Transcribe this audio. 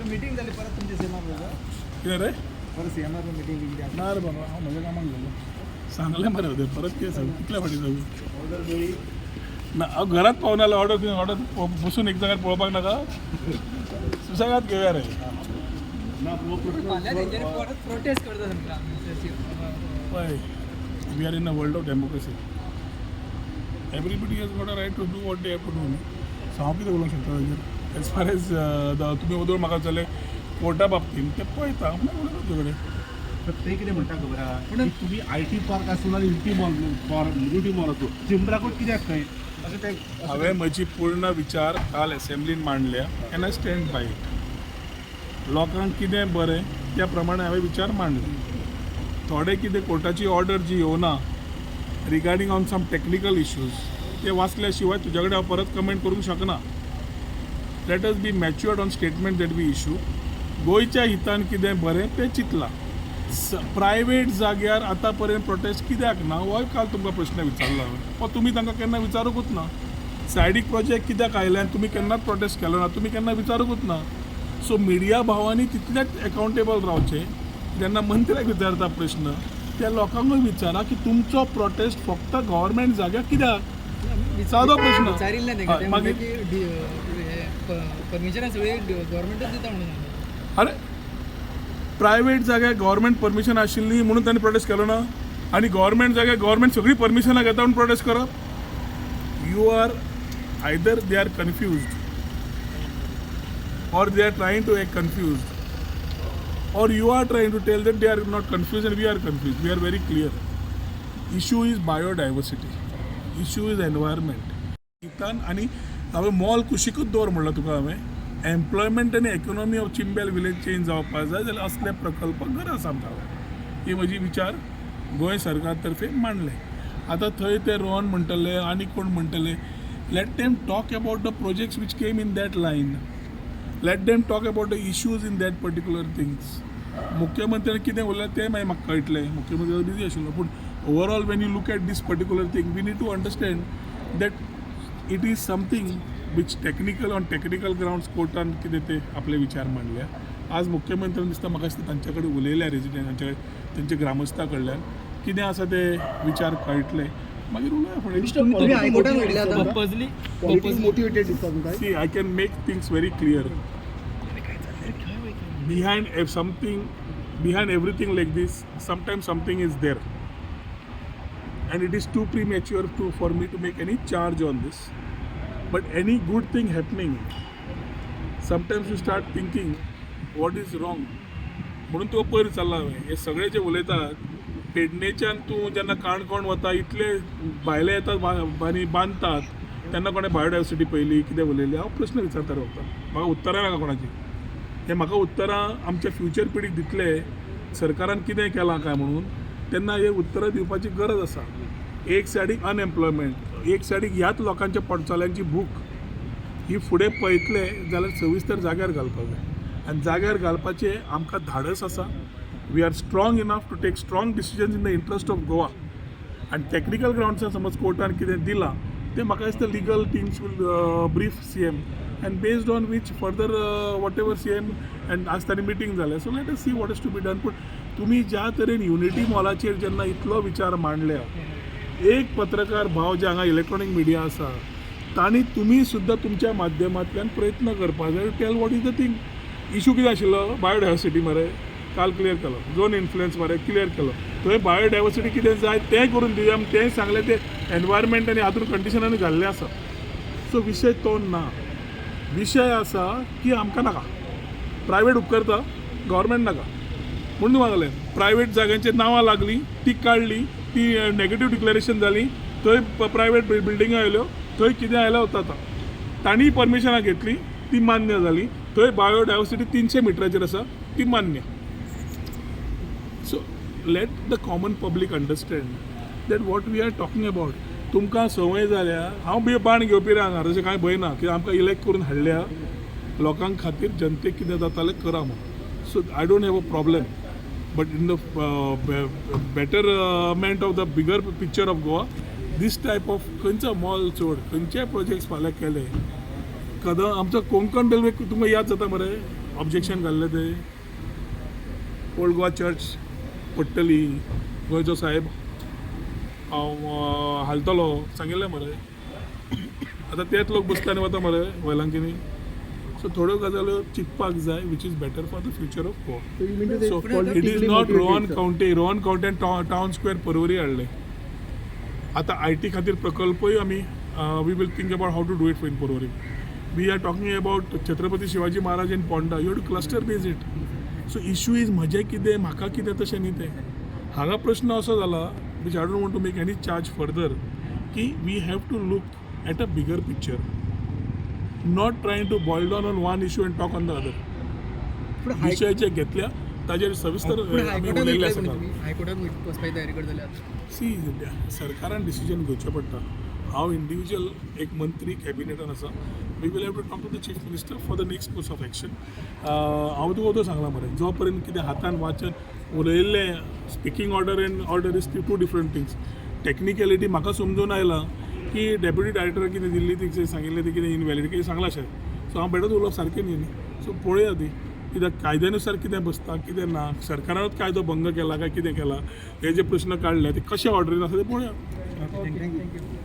Meeting जाली परत तुमची सीएमा बरोबर? कितें रे? परत सीएमा मिटींग बी कितें? ना रे बाबा, हांव म्हज्या कामाक गेलो. सांगलें मरे तें, परत कितें सांगू? कितल्या फाटी सांगू? ऑर्डर मेळ्ळी. ना, हांव घरात पावना जाल्यार ऑर्डर ऑर्डर बसून एक जाग्यार पळोवपाक नाका. सुसेगाद घेवया रे. ना, हो प्रश्न. फाल्यां तेंच्यांनी परत प्रोटेस्ट करता तुमकां. पळय, we are in a world of democracy. Everybody has got a right to do what they have to do, न्ही? सो हांव कितें उलोवंक शकता ताजेर? एज फार एज तुमी वदोळ म्हाका जालें कोर्टा बाबतीन, तें पळयता, मागीर उलयता तुजे कडेन. तर ते कितें म्हणटा खबर आहा की तुमी I T park आसूं ना युनिटी मॉल, युनिटी मॉल आसूं, चिंबराकूच कित्याक थंय अशें ते? हांवें म्हजी पूर्ण विचार काल एसेंब्लीन मांडल्या and I stand by it. लोकांक कितें बरें त्या प्रमाणे हांवें विचार मांडले. थोडे कितें कोर्टाची ऑर्डर जी येवना regarding on some technical issues, ते वाचल्या शिवाय तुज्या कडेन हांव परत कमेंट करूंक शकना. Let us be matured on statement that we issue. गोंयच्या हितान कितें बरें तें चिंतलां. प्रायवेट जाग्यार आतां पर्यंत प्रोटेस्ट कित्याक ना, होय काल तुमकां प्रश्न विचारलो हांवें. हो तुमी तांकां केन्ना विचारूंकूच ना. सायडीक प्रोजेक्ट कित्याक आयले आनी तुमी केन्नाच प्रोटेस्ट केलो ना, तुमी केन्ना विचारूंकूच ना. सो मिडिया भावांनी तितलेच एकाउंटेबल रावचें. जेन्ना मंत्र्याक विचारता प्रश्न, त्या लोकांकूय विचारा की तुमचो प्रोटेस्ट फक्त गव्हर्मेंट जाग्यार कित्याक? सादो प्रश्न. विचारिल्लें तेंकां. हय, ते म्हणले मागीर? की परमिशनां सगळीं गव्हर्मेंटूच दिता म्हणून सांगलें. अरे, प्रायवेट जाग्यार गव्हर्मेंट परमिशन आशिल्ली म्हणून तांणी प्रोटेस्ट केलो ना आनी गव्हर्मेंट जाग्यार गव्हर्मेंट सगळीं परमिशनां घेता म्हणून प्रोटेस्ट करप? You are either they are confused or they are trying to act confused or you are trying to tell that they are not confused and we are confused. We are very clear. Issue is biodiversity. Issue is environment. हितान आनी हांवें mall कुशीकूच दवर म्हणलां तुका हांवें. Employment आनी economy of Chimbel village change जावपाक जाय जाल्यार असले प्रकल्प गरज आसा आमकां. ही म्हजी विचार गोंय सरकार तर्फे मांडले. आतां थंय ते रोहन म्हणटले आनी कोण म्हणटले, let them talk about the projects which came in that line. Let them talk about the issues in that particular things. मुख्यमंत्र्यान कितें उरलें तें मागीर म्हाका कळटलें. मुख्यमंत्री बिजी आशिल्लो, पूण overall, when you look at this particular thing, we need to understand that it is something which technical, on technical grounds कोर्टान कितें ते आपले विचार मांडल्या. आज मुख्यमंत्र्यान दिसता म्हाका दिसता तांच्या कडेन उलयल्या, रेजिडेंटांच्या, तेंच्या ग्रामस्था कडल्यान कितें आसा ते विचार कळटले, मागीर उलोवया फुडें. तुम्ही हायकोर्टान उलयले आतां. पर्पजली. पॉलिटिक्स मोटिवेटेड दिसता तुमकां? See, I can make things very clear. Behind if something, behind everything like this, sometimes something is there. And it is too premature to for me to make any charge on this. But any good thing happening, sometimes you start thinking what is wrong. म्हणून तुका पयर विचारला हांवें, हे सगळे जे उलयतात, पेडणेच्यान तूं जेन्ना काणकोण वता, इतले भायले येतात आनी बांदतात, तेन्ना कोणें बायोडायवर्सिटी पयली कितें उलयली? हांव प्रश्न विचारता रे फक्त. म्हाका उत्तरां नाका कोणाची. हे म्हाका उत्तरां आमच्या फ्युचर पिढीक दितले, सरकारान कितें केलां काय म्हणून. तेन्ना हे उत्तरां दिवपाची गरज आसा. एक सायडीक अनएम्प्लॉयमेंट, एक सायडीक ह्याच लोकांच्या पोटचाल्यांची भूक, ही फुडें पळयतले जाल्यार सविस्तर जाग्यार घालपाक जाय आनी जाग्यार घालपाचें आमकां धाडस आसा. We are strong enough to take strong decisions in the interest of Goa. आनी टॅक्निकल ग्रावंड्सान समज कोर्टान कितें दिलां तें म्हाका दिसता legal teams will brief CM and based on which further whatever CM and आज तांणी मिटींग जालें. So let us see what is to be done. पूण तुमी ज्या तरेन युनिटी मॉलाचेर जेन्ना इतलो विचार मांडल्या, एक पत्रकार भाव जे हांगा इलेक्ट्रॉनीक मिडिया आसा, तांणी तुमी सुद्दां तुमच्या माध्यमांतल्यान प्रयत्न करपाक जाय. Tell what is the thing. Issue कितें आशिल्लो? बायोडायवर्सिटी मरे, काल क्लियर केलो. झोन इन्फ्लुयन्स मरे, क्लियर केलो. थंय बायोडायवर्सिटी कितें जाय तें करून दिवया. तें सांगलें, तें एनवायरमेंट आनी हातून कंडिशनांनी घाल्लें आसा. सो विशय तो ना. विशय आसा की आमकां नाका, प्रायवेट उपकरता, गव्हर्मेंट नाका म्हणून तुका. प्रायवेट जाग्यांचेर नांवां लागलीं, ती काडली, ती नेगेटीव डिक्लेरेशन जाली. थंय प्रायवेट बिल्डिंगो आयल्यो, थंय कितें आयलें वता. आतां तांणी परमिशनां घेतली, ती मान्य जाली. थंय बायोडायवर्सिटी 300 मिटराचेर आसा, ती मान्य. So let the common public understand that what we are talking about. तुमकां संवय जाल्या. हांव बी बाण घेवपी रे हांगा, तशें कांय भंय ना, कित्याक आमकां इलेक्ट करून हाडल्या लोकां खातीर, जनतेक कितें जातालें करा म्हणून. So I don't have a problem, but in the betterment of the bigger picture of Goa, this type of खंयचो मॉल सोड, खंयचे प्रोजेक्ट्स फाल्यां केले. कदम, आमचो कोंकण रेल्वे तुमकां याद जाता मरे? ऑब्जेक्शन घाल्लें ते ओल्ड गोवा चर्च पडटली, गोंयचो साहेब हांव हालतलो सांगिल्लें मरे. आतां तेच लोक बसता आनी वता मरे वेलांकिनी. सो थोड्यो गजाल्यो चिंतपाक जाय, which is better for the future of Goa. So you mean to say so it is politically not Rohan motivated, sir? Khaunte. Rohan खवंटेन town square Porvorim हाडलें. आतां I T खातीर प्रकल्पय आमी we will think about how to do it in Porvorim. We are talking about Chhatrapati Shivaji Maharaj in Ponda. You to cluster base it. So issue is म्हजें कितें, म्हाका कितें, तशें न्ही तें. हांगा प्रश्न असो जाला, which I don't want to make any charge further, की we have to look at a bigger picture, not trying to boil down on one issue and talk on the other. पूण हाय विशय जे घेतल्या ताजेर सविस्तर पूण आमी हायकोर्टान उलयल्ले वयतले आसा. म्हण तुमी, हायकोर्टान वचपाची तयारी करतले आतां? सी, सरकारान डिसिजन घेवचें पडटा. हांव इंडिविज्युअल एक मंत्री कॅबिनेटान आसा. We will have to talk to the Chief Minister for the next course of action. हांव तुका वोदोळ सांगलां मरे, जो पर्यंत कितें हातान वाचन उलयल्लें, speaking order and order is two different things. Technicality म्हाका समजून आयलां की डेप्युटी डायरेक्टर कितें दिल्ली ती सांगिल्लें ती कितें इनवॅलीड कितें सांगलां अशें. सो हांव बेठोच उलोवप सारकें न्ही न्ही. सो पळोवया ती कित्याक कायद्यानुसार कितें बसता कितें ना, सरकारानूच कायदो भंग केला काय कितें केला, हे जे प्रश्न काडले ते कशे ऑर्डरीन आसा ते पळोवया. Thank you.